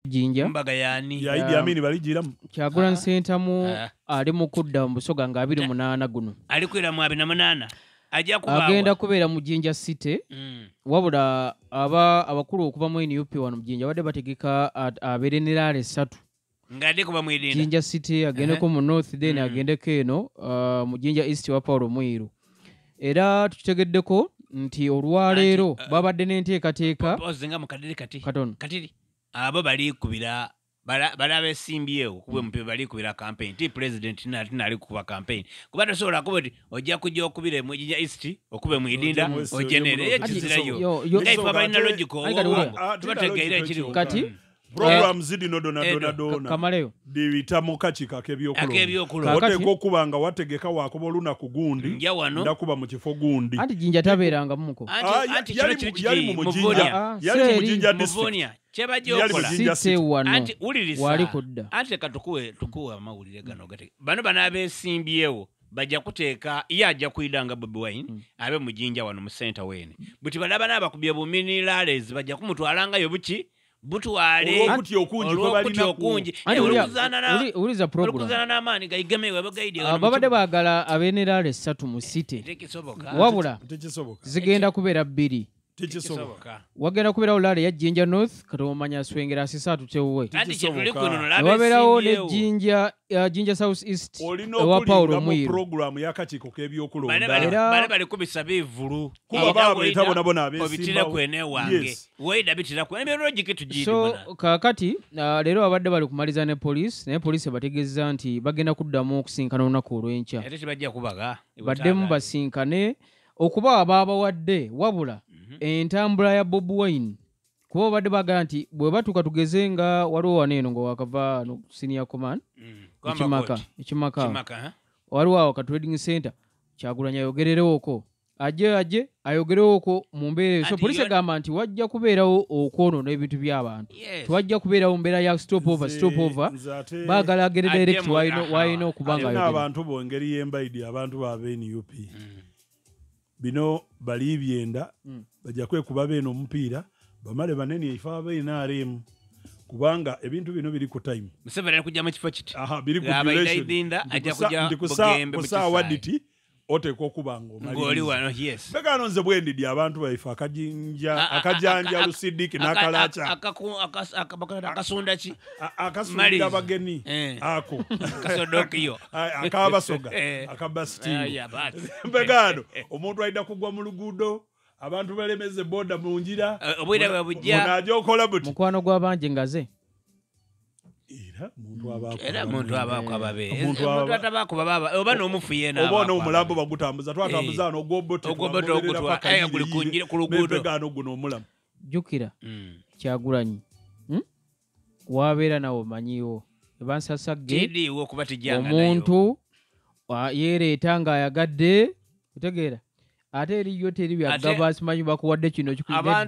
Jinja Mbaga yani ya Idi Amin balijiramu. Kyagulanyi Ssentamu ali mu kudda mu Busoga nga 28 guno. Ali kwira mu 28. Ajja kuba agenda kubeera mu Jinja City. Wabula abakulu okuva mu NUP wano mu Jinja badde bategeka abeere ne rally 3. Ngade kuba mu Idinda. Jinja City agendeko mu North then agendeko eno mu Jinja East wa Paulo Mwiru. Era tukitegeddeko nti olwaleero babadde n'enteekateeka. Ozinga mu kadiri kati. Katono. Katiri. Abo bali kubira bala besimbyewo kubwe mpe bali kubira campaign ti president nali kuba campaign kuba tosobola kuba oti ojja kujja okubire mu Jinja East okube mu Idinda ojenere ekizirayo nga balina logical tubategeera ekiriwo kati program zidino dona dona kamaleyo dibita mu kakiiko ak'ebyokulonda oteeka okuba nga wategeka wakuba olunaku gundi ndakuba mu kifo gundi anti Jinja tabeeranga muko anti kino kiri yali mu Jinja yali mu Jinja district kyebajja okola anti wuliriza anti leka tukuwe amawulire gano gate bano banaabesimbyewo bajja kuteeka ye ajja kuyidanga Bobi Wine abe mu Jinja wano mu center wene buti balaba n'abakubye bumini rallies bajja kumutwalangayo buki butwale olw'okutya okungi olukuzana n'amaanyi gaigemewe bagaidi babadde baagala abeene rally 3 mu city wabula zigenda kubeera 2 wagenda kubeerawo rally ya Jinja North katomanya Swengera asisatu tewuwe wabeerawo ne Jinja South East ewa Paulo Mwiru program y'akakiiko k'ebyokulonda bale bali kubisa bivulu kuba baabwe bonabona abesimbawo kwene wange weida bitira ku logic tujidi so kakati leero abadde bali kumaliza ne police naye police bategeeza nti bagenda kuddamu okusinkana olunaku olw'enkya ate tebajja kubaga baddemu basinkane okuba abaabawadde wabula entambula ya Bobi Wine kuba babadde baagala nti bwe batuuka tugeze nga waliwo wano eno nga wakava no senior command ekimaka waliwo awo ka trading center Kyagulanyi ayogererewoko ajje ayogerewoko mu mbeera eyo so poliisi egamba nti wajja kubeerawo okwonoona ebintu by'abantu tewajja kubeerawo mbeera ya stop over baagala agere direct walina okuba nga ayogera abantu bo engeri y'embaidi abantu ba NUP bino bali byenda bajja kwekuba beeno omupiira bamale banene ife abe NRM kubanga ebintu bino biri ku time Museveni ali kujja mu kifo kiti biri ku duration ajja kujja Bugembe mu kisaawe waditi oteekwa okuba ng'oli wano yes mbegano nze bwendidi abantu baife akajanja Lusidiki n'akalaca akasunda ki akasunda abageni ako kasodokiyo akabasoga akabasitimu mbegano omuntu alina kugwa mu luguudo abantu balemeze boda mu ngira obwira bwe bujja onaajja okola buti mukwano gw'abangi ngaze era muntu abaako era muntu abaako ababe omuntu atabaako baba oba n'omufu yena oba n'omulambo bagutambuza twatambuza wano ogw'obote ogw'obote aya guli kunjira ku luguudo mpegaano guno omulamu jjukira Kyagulanyi wabeera nawe omanyiiwo ebansasagge tidiiwo okuba tijjanga nayo omuntu yeereeta ng'ayagadde otegeera ate eriyo teri byagaba simanyi bakuwadde kino kikulinga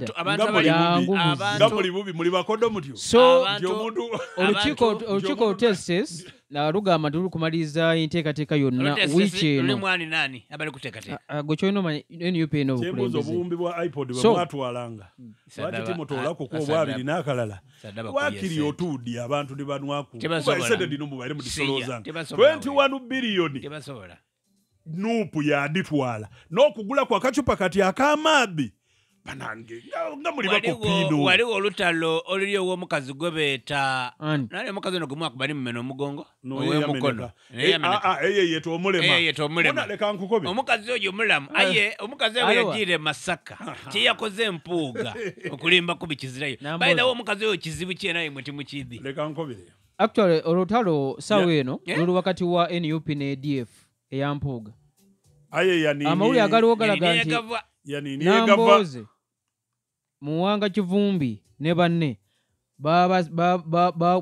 muli bubi muli bakodo mutyo so olukiiko tests lugamba nti lukumaliriza enteekateeka yonna wiiki eno mwani nani abali kuteekateeka gwe kyolina omanya NUP eno obukulembeze obuwumbi bwa iPod bwe mwatwalanga lwaki timutolako ku obwabiri n'akalala wakiri otuudi abantu ne banwaku kuba esente dino mubaire mudisoloozanga 21 biliyoni tebasobola Nupu yaditwala n'okugula kwa kachupa kati ak'amaadhi banange nga muli bakopino waliwo olutalo oluli ow'omukazi gwe beeta nani omukazi ono gwe mwakubali mumeno omugongo ow'emukono eye yeta omulema leka nkukobe omukazi oyo omulamu aye omukazi oyo yagiire Masaka kyeyakoze empuuga okulimba kubi kizirayo by the way omukazi oyo kizibu kye naye mwe timukidhi leka nkobire actually olutalo sawa eno luli wakati wa NUP ne ADF eyampuuga aye yani amawulire agaliwo galaga nti Nambooze Muwanga Kivumbi ne banne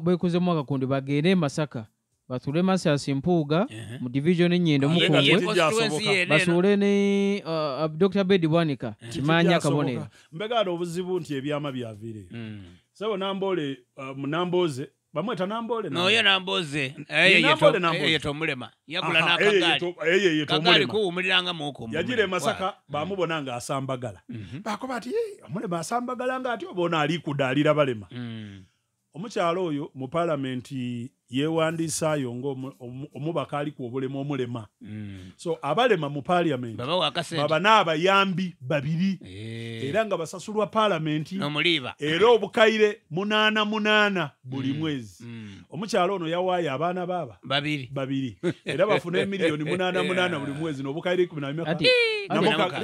beekozemu akakundi bagende e Masaka basuule Mathias Mpuuga mu division Nnyendo Mukungwe basuule ne Dr. Bedi Bwanika Kimanya akabonero mbegaano obuzibu nti ebyama byaviireyo sebo Nambole Nambooze bamweta Nambole noyo Namboze eye tomulema yakula n'akagaali eye kagaali kuwumuliranga muko yajira e Masaka bamubona nga asambagala bakoba ati omulema asambagala nga ati obona ali kudaalira balema Omukyalo oyo mu palamenti yeewandiisaayo ng'omubaka aliku obulema omulema. So abalema mu parliament baba n'abayambi babiri era nga basasulwa palamenti era obukaire 808 buli mwezi. Omukyalo ono yawaayo abaana baaba babiri era bafuna emiliyoni 88 buli mwezi n'obukaire 12.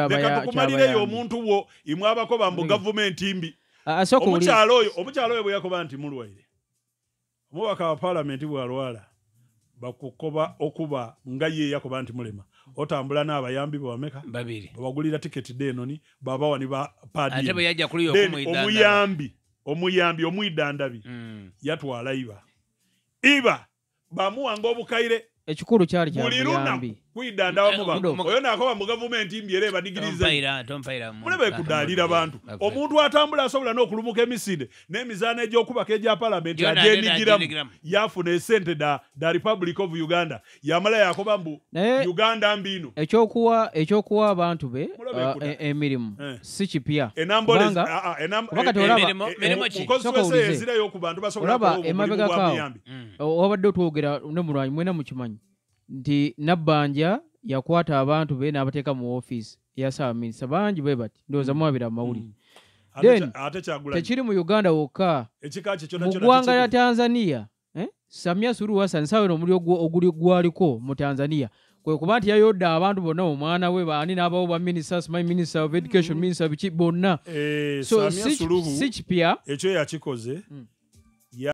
Leka tukumalireyo omuntu wo imwabako bambu gavumenti mbi. Omukyalo oyo bwe yakoba nti mulwaire, omubaka wa palamenti bw'alwala bakukoba okuba nga ye yakoba nti mulema, otambula n'abayambi bameka babiri, babagulira tiketi denoni babawa ni ba padi. Ate bwe yajja kuli okumuyidanda omuyambi omwidandabi yatwala iba bamuwanga obukaire. Ekikulu kyali kya muyambi kwidanda wamuba oyo nakoba mu gavumenti mbi era badigiriza mulebe kudalira bantu. Omuntu atambula asobola n'okulumuka emisinde n'emizaano egy'okubaka egya palamenti agyenigiramu yafuna esente da Republic of Uganda yamala yakoba mbu Uganda mbino. Ekyokuwa abantu be emirimu si kipya. Olaba emabegako wabadde otwogera ne mulwanyi mwena mukimanyi nti Nabbanja yakwata abantu be n'abateeka mu ofiisi ya ssaabaminisita bangi bwe bati, ndowooza mwabira amawulire. Then tekiri mu Uganda wokka, mu ggwanga lya Tanzania Samia Suluhu Hassan sawa eno omuliro oguli gwaliko mu Tanzania kwe kuba nti yayodde abantu bonna, omwana we baani n'abawo ba ministers, my minister of education, minister biki bonna. So si kipya ekyo yakikoze.